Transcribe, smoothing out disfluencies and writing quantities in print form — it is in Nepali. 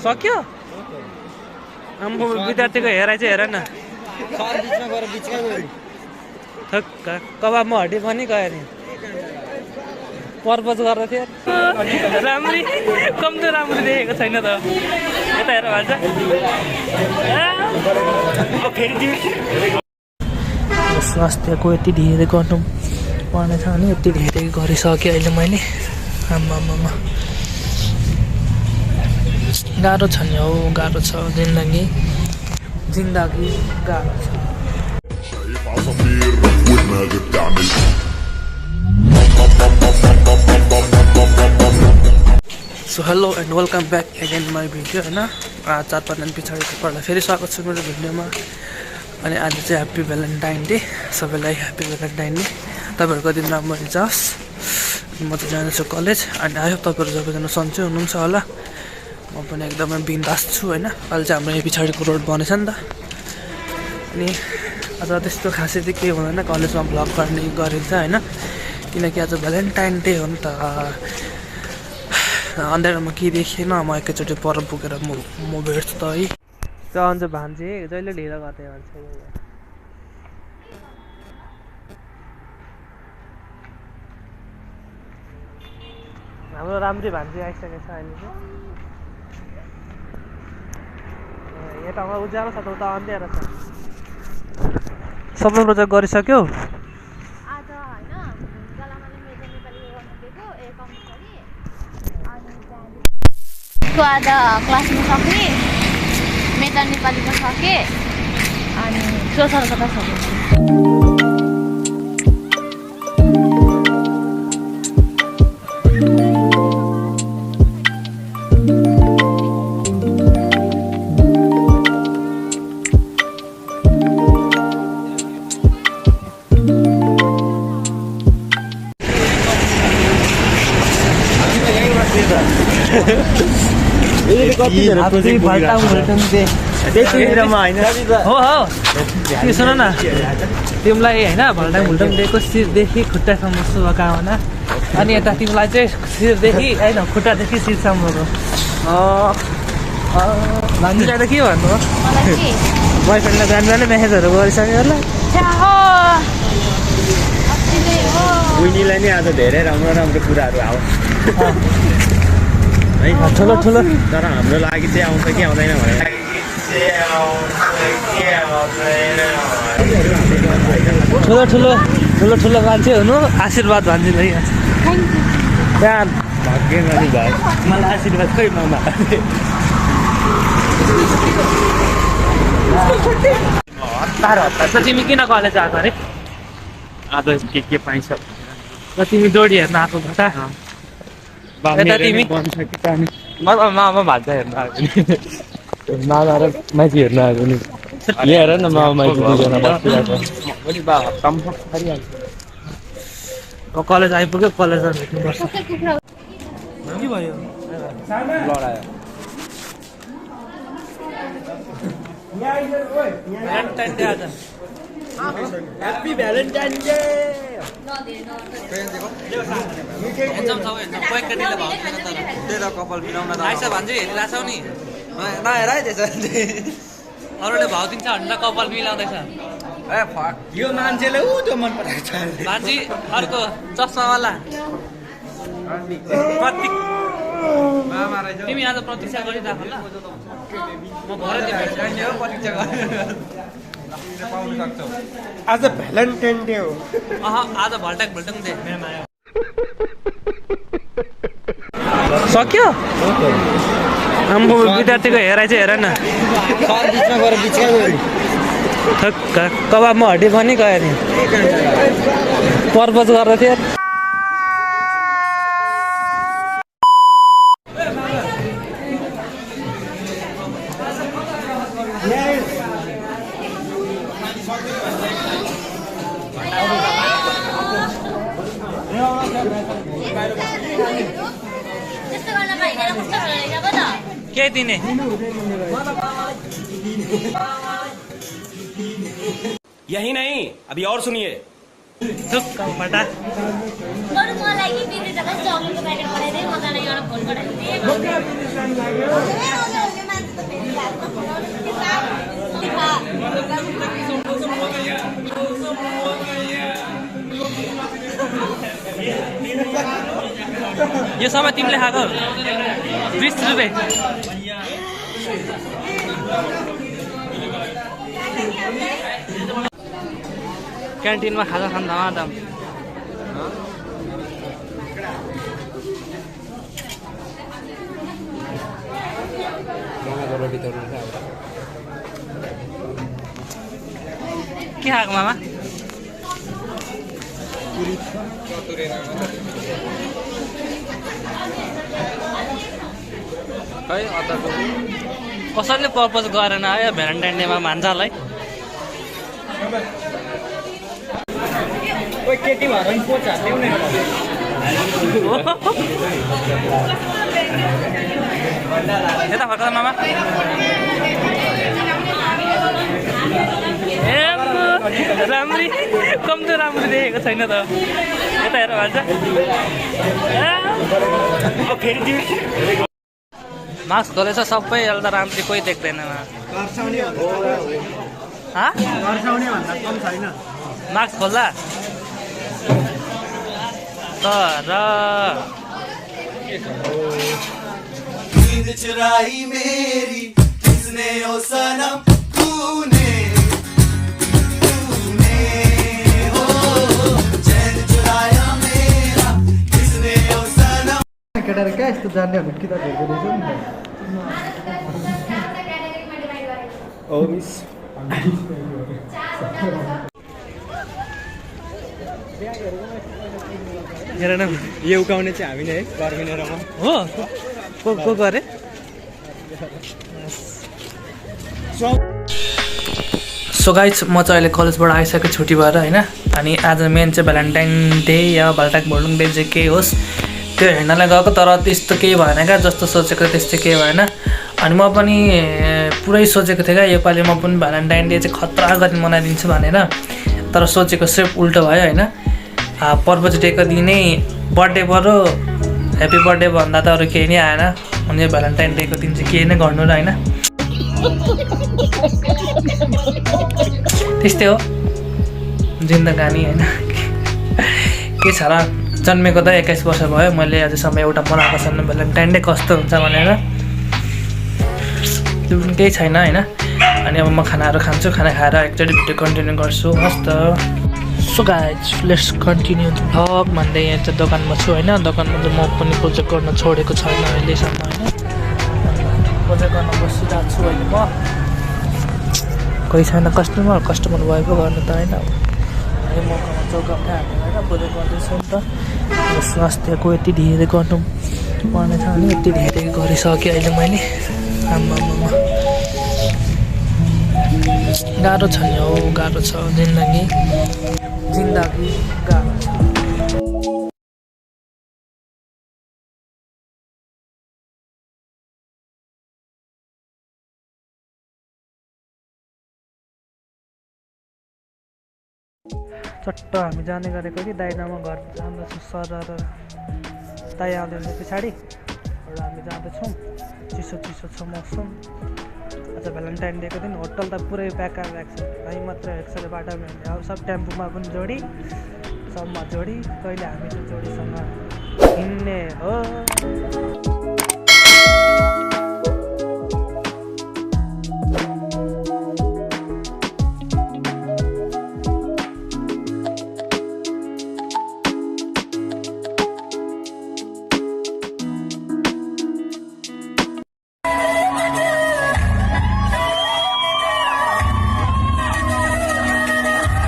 सक्यो विद्यार्थीको हेराइ चाहिँ हेर न कबाबमा हड्डी पनि गयो नि पर्पज गर्दा थियो राम्री कम्ती राम्रो देखेको छैन त यता हेर भन्छ स्वास्थ्यको यति धेरै गर्नु पर्ने छ भने यति धेरै गरिसकेँ अहिले मैले आम्मामा गाह्रो छ नि हौ गाह्रो छ जिन्दगी गाह्रो छ so hello and welcome back again my video होइन 4-5 दिन पछाडि तपाईँहरूलाई फेरि स्वागत छ मेरो भिडियोमा अनि आज चाहिँ ह्याप्पी भ्यालेन्टाइन डे सबैलाई ह्याप्पी भ्यालेन्टाइन डे तपाईँहरूको दिन राम्रो जाओस् म चाहिँ जानेछु कलेज अनि आयो तपाईँहरू सबैजना सन्चै हुनुहुन्छ होला म पनि एकदमै बिन्दास छु होइन अहिले चाहिँ हाम्रो यहाँ पछाडिको रोड बनेछ नि त अनि आज त्यस्तो खासै चाहिँ के हुँदैन कलेजमा भ्लग गर्ने गरिन्छ होइन किनकि आज भ्यालेन्टाइन डे हो नि त अँध्यारोमा के देखेन म एकैचोटि पर पुगेर म भेट्छु त है अन्त भान्जे जहिले ढिलो गर्दै भन्छ हाम्रो राम्री भान्जी आइसकेको छ अहिले चाहिँ यतामा उज्यालो छ त उता अँध्यारो छ सबै प्रोजेक्ट गरिसक्यौ आज क्लासमा सक्ने मेटा नेपालीमा सकेँ अनि सोसल कथा सकेँ सुन न तिमीलाई होइन भल्टाङ दिएको शिरदेखि खुट्टासम्म शुभकामना अनि यता तिमीलाई चाहिँ शिरदेखि होइन खुट्टादेखि शिरसम्मको भान्जीलाई त के भन्नु हो बोयफ्रेन्डलाई जाने मेसेजहरू गरिसक्यो होला उनीलाई नै आज धेरै राम्रो राम्रो कुराहरू आउँछ ठुलो ठुलो तर हाम्रो लागि चाहिँ आउँछ कि आउँदैन भनेर ठुलो मान्छे हुनु आशीर्वाद भान्जीलाई त्यहाँ भाग्यमानी भयो मलाई आशीर्वाद खै मामा हतार तिमी किन कलेज आएको अरे आज के पाइन्छ र तिमी डोडी हेर्न आएको घटा यता तिमी मामा भान्जा हेर्न आएको नि मामा र माइती हेर्न आएको नि हेर न मामा माइती दुईजना बसिरहेको कलेज आइपुग्यो कलेजमा भेट्नुपर्छ के भयो लडायो भ्यालेन्टाइन डे आज ह्याप्पी भ्यालेन्टाइन डे अरूले भाउ दिन्छ भनेर कपाल मिलाउँदैछ यो मान्छेले ऊ त्यो मन पराएको छ भान्जी अर्को चस्मावाला प्रतीक तिमी आज प्रतीक्षा गरिराख ल म भरे प्रतीक्षा आज भ्यालेन्टाइन डे हो आज भल्टाङ दे मेरोमा सक्यो विद्यार्थीको हेराइ चाहिँ हेर न कबाबमा हड्डी पनि गयो नि पर्पज गर्दा थियो के दिने यही नहीं अभी और सुनिए फटा यो सबै तिमीले खाएको 20 रुपियाँ क्यान्टिनमा खाजा खान धमाधम के खाएको मामा खै अन्तको कसैले पर्पज गरेन है भ्यालेन्टाइन डेमा मान्छालाई केटी भएर पनि पोच हाल्ने यता फर्क मामा ए राम्री कम त राम्रो देखेको छैन त यता हेर भन्छ मास्क खोलेछ सबै अहिले त राम्री कोही देख्दैन मास्क खोल्दा तर नींद चुराई मेरी किसने ओ सनम तूने हो चैन चुराया मेरा किसने ओ सनम केटाहरु क्या यस्तो जान्ने भनेर किताब हेर्दै रहेछ नि ओ मिस हेर न यो उकाउने चाहिँ हामी नै है गर्मिनेरमा हो को गरे सो गाइज म चाहिँ अहिले कलेजबाट आइसकेँ छुट्टी भएर होइन अनि आज मेन चाहिँ भ्यालेन्टाइन डे या भल्टाक भोलुङ डे चाहिँ केही होस् त्यो हेर्नलाई गएको तर त्यस्तो केही भएन क्या जस्तो सोचेको त्यस्तो केही भएन अनि म पनि पुरै सोचेको थिएँ क्या योपालि म पनि भ्यालेन्टाइन डे चाहिँ खतरा गरी मनाइदिन्छु भनेर तर सोचेको सिर्फ उल्टो भयो होइन पर्पज डेको दिनै बर्थडे पऱ्यो ह्याप्पी बर्थडे भन्दा त अरू केही नै आएन अनि भ्यालेन्टाइन डेको दिन चाहिँ केही नै गर्नु र होइन त्यस्तै हो जिन्दगानी होइन के छ र जन्मेको त 21 वर्ष भयो मैले अझैसम्म एउटा मनाएको छैन भ्यालेन्टाइन डे कस्तो हुन्छ भनेर त्यो पनि केही छैन होइन अनि अब म खानाहरू खान्छु खाना खाएर एकचोटि भिडियो कन्टिन्यू गर्छु हस् त so guys let's continue the vlog भन्दै यहाँ चाहिँ दोकानमा छु होइन दोकानमा चाहिँ म पनि प्रोजेक्ट गर्न छोडेको छैन अहिलेसम्म होइन प्रोजेक्ट गर्न बसिरहेको छु अहिले म कोही छैन कस्टमर भए पो गर्नु त होइन है मौकामा चौकामा हालेर होइन प्रोजेक्ट गर्दैछु नि त स्वास्थ्यको यति धेरै गर्नु पर्ने छ भने यति धेरै गरिसकेँ अहिले मैले आम्मामा गाह्रो छ नि हौ गाह्रो छ जिन्दगी गाह्रो छ चट्ट हामी जाने गरेको कि दाइनामा घर जाँदैछु सर र दाइ आउँदै पछाडि र हामी जाँदैछौँ चिसो छ मौसम आज भ्यालेन्टाइन डेको दिन होटल त पुरै प्याक राख्छ हामी मात्रै एक्सले बाटोमा हिँड्ने अब सब टेम्पोमा पनि जोडी सबमा जोडी कहिले हामी चाहिँ जोडीसँग हिँड्ने हो